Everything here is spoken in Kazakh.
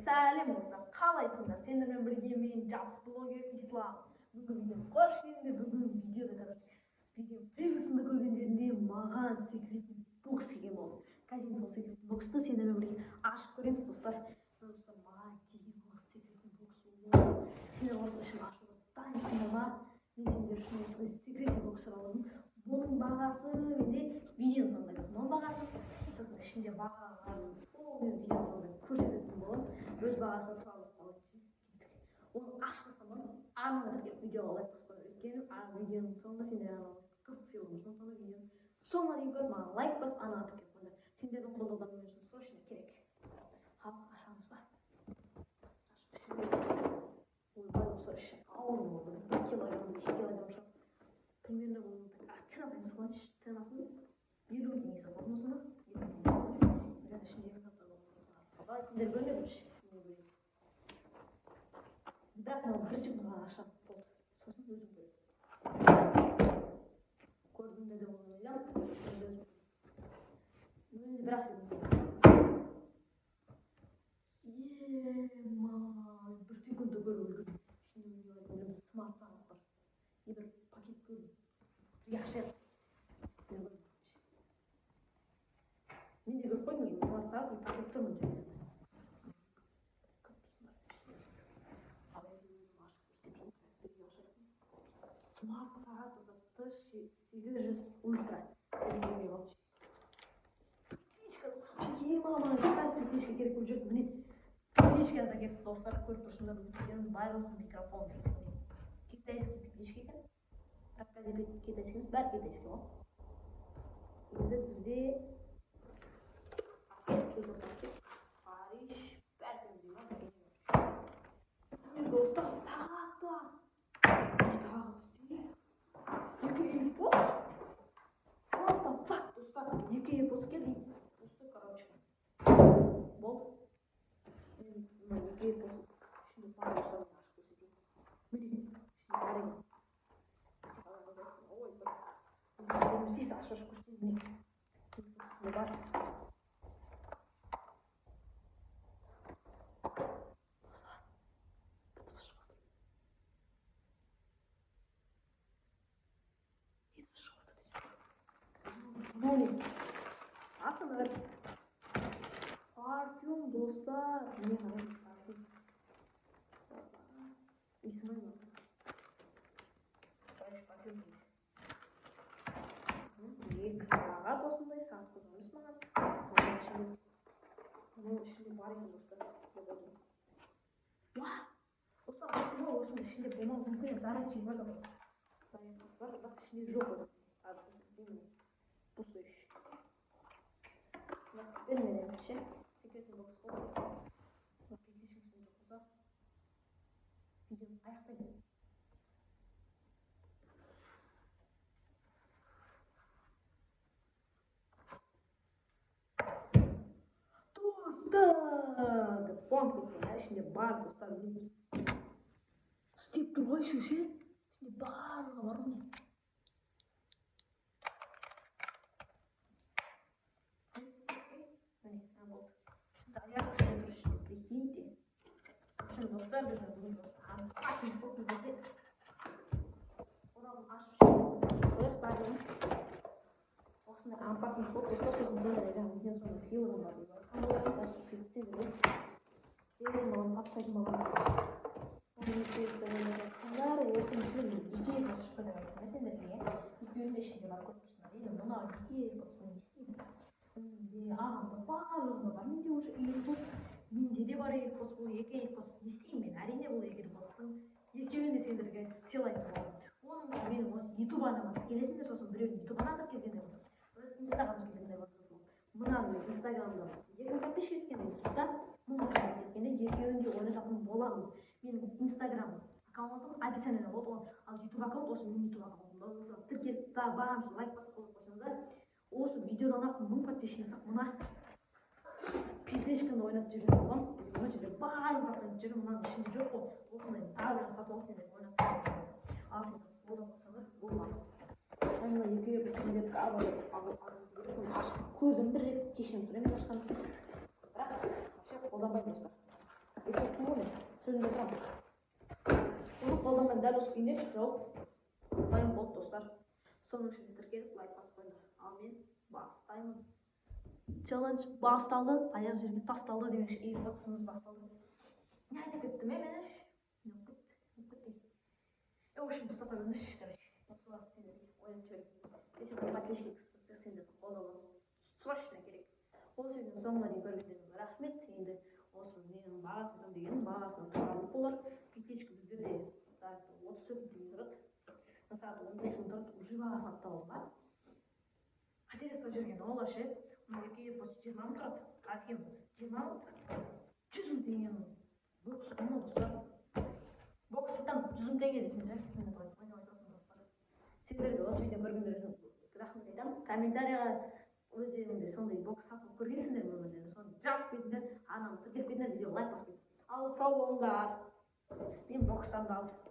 Сәлем, достар, қалайсыңдар? Сендермен бірге мен, жас блогер Ислам. Бүгін видеоға қош келдіңдер. Бүгін видеода, короче, видео превьюсында көргендерінде маған секретный бокс келген болды. Қазір енді сол секретный боксты сендермен бірге ашып көреміз, достар. Достар, маған келген осы секретный бокс осы. Сендер осының ішін ашуға дайынсыңдар ма? Мен сендер үшін осындай секретный бокс алдым. Бұның бағасы менде видеоның соңында айтамын. Бұның бағасы, сосын ішінде бағаларын полный видеоның соңында көрсететін боламын. Өз бағасы туралы қалайыншы. Оны ашпастан бұрын арнаға тіркеліп, видеоға лайк басып қойыңдар. Өйткені видеоның соңында сендер арналған қызық сыйлығым бар. Сондықтан да видеоның соңына дейін көріп, маған лайк басып, арнаға тіркеліп қойыңдар. Сендердің қолдауларың мен үшін срочно керек. Ал ашамыз ба? Ойбай, достар, іші ауыр болды. 1 килограмм, 2 килограмм шығар. Примерно бұның ценасын айта салайыншы. Ценасын 50 000 теңге сатып алдым осыны. 50 000 теңге. Бірақ ішіндегі заттар. Давай, сендер көріңдер бірінші. Мен көрейін. Бірақ мынаны бір секунд ғана ашамын, болды. Сосын өзім көремін. Көрдіңдер деп ойлаймын. Енді өзім көрейін. Енді бір ақ секунд. Ема, бір секундта көріп үлгердім. Ішінде не бар екенін білемін. Смарт сағат бар. И бір пакет көрдім. Бірге ашайық. Сендер көріңдер. Мен де көріп қойдым уже, смарт сағат и пакет тұр мына жерде. Көріп тұрсыңдар. Ал енді өзім ашып көрсетейін. Бірге ашайық. Смарт сағат, достар, Т 800 ультра. Келмей қалды. Петличка, достар, ема, маған как петличка керек болып жүрді. Міне, петличка да келіпті, достар, көріп тұрсыңдар, өйткені wireless микрофон дейді. Міне, китайский петличка екен. Бірақ қазір китайский емес, бәрі китайский ғой. Енді бізде пакет, что за пакет? Париж, бәрі дей ма? Міне, достар, сағаттар. И тағы бізде екі AirPods. What the fuck, достар, екі AirPods келді. Пустой коробочка. Болды. Мен мына екі AirPods ішінде бар, достар, мен ашып көрсетейін. Міне, ішінде бар екен. Ой, бір. Тез ашып ашып көрсетейін. Міне. AirPods ішінде бар. Достар, бітіп шығып жатыр. Не шығып жатыр десем. Мынау не? АСМР. Парфюм, достар. Міне, қараңыз, парфюм. Иісі ұнай ма? Париж парфюм дейді. 2 сағат осындай, сағат қызық емес маған. Мұның ішінде бар екен, достар. Деп ойлаймын. Уа! Достар, айттым ғой, осының ішінде болмауы мүмкін емес. Зарядчигі бар зато. Зарядкасы бар, бірақ ішінде жоқ өзі. Қазір көрсетейін, міне. Пустой іші. Мына күтпедім мен енді ше. Секретный бокс қой. Мына петличканың ішінде жоқ болса, видеоны аяқтаймын. Достар, деп қуанып кетсең, ә, ішінде бар, достар, міне. Істеп тұр ғой еще ше. Ішінде барлығы бар ғой, міне. Міне, а, болды. Зарядка істеп тұр ішінде, прикиньте. В общем, достар, біздің бүгін просто unpacking болды біздерде. Орамын ашып шығарып салайық барлығын. Осындай unpacking болды, достар, сосын сендерге жаңа видеоның соңында сыйлығым бар деп айтқан болатынмын. Сол сыйлықты сендерге беретін боламын, тапсыратын боламын. Оны не себепті ойлап жатсаңдар, осының ішінде екі AirPods шықты деп айттым иә сендерге, иә. Екеуінің де ішінде бар, көріп тұрсыңдар. Енді мына екі AirPods мен не істеймін? Менде, ағамда, барлығында бар. Менде уже AirPods, менде де бар AirPods. Бұл екі AirPods не істеймін мен? Әрине, бұл екі AirPods-тың екеуін де сендерге сыйлайтын боламын. Оның үшін менің осы YouTube арнама тіркелесіңдер, сосын біреуін YouTube арнаға тіркелгенде болады, біреуін Инстаграмға тіркелгенде болады. Мына Инстаграмда 2000 подписчик жеткенде, ютубта 1000 подписчик жеткенде екеуін де ойнататын боламын. Менің Инстаграм аккаунтым описаниеда болады ғой, ал YouTube аккаунт осы менің YouTube аккаунтымда. Осы тіркеліп та, барынша лайк басып қойып қойсаңыздар, осы видеодан ақ 1000 подписчик жасақ, мына петличканы ойнатып жіберетін боламын. Мына жерде барлық затты ойнатып жіберемін. Мынаның ішінде жоқ қой. Осындай тағы біреуін сатып алып, сендерге ойнатып беретін боламын. Ал сендер қолдап отырсаңдар болмады. Мына екі AirPods сендердікі алып керек. Оны ашып көрдім бір рет, кешірім сұраймын ашқан үшін. Бірақ вообще қолданбаймын, достар. Экологпын ғой мен, сөзімде тұрамын. Оны қолданған дәл осы күйінде жауап дайын болды, достар. Соның үшін тіркеліп, лайк басып қойыңдар. Ал мен бастаймын. Челлендж басталды, аяқ жерге тасталды демекші, AirPods-ымыз басталды. Не айтып кеттім, е, мен? Не болып кетті, не болып кетті? Е, в общем, достар, қойыңдаршы. Короче, осы уақыт сендерге ойлап жіберейін десем, подписчик сендерді қолдау срочно керек. Осы видеоның соңына дейін көргендеріңізге рахмет. Енді осы ненің бағасын кім деген, бағасына тұрарлық болар. Петличка бізде де так 34 000 теңге тұрады, мына сағат 15 000 тұрады. Уже бағасын аттап алдым ба, қателесіп жіберген олар ше. Мына екі AirPods 20 000 тұрады, әкем, 20 000, 100 000 теңгенің боксы ғой, достар. Бокс сатамын 100 000 теңге десең ше, мен ойнап айтып, достар. Сендерге осы видео көргендер үшін рахмет айтамын. Комментарийға өздерің де сондай бокс сатып көргенсіңдер ме өмірлерінде, соны жазып кетіңдер, арнама тіркеліп кетіңдер, видеоға лайк басып кетіңдер. Ал сау болыңдар, мен бокстарымды алдым.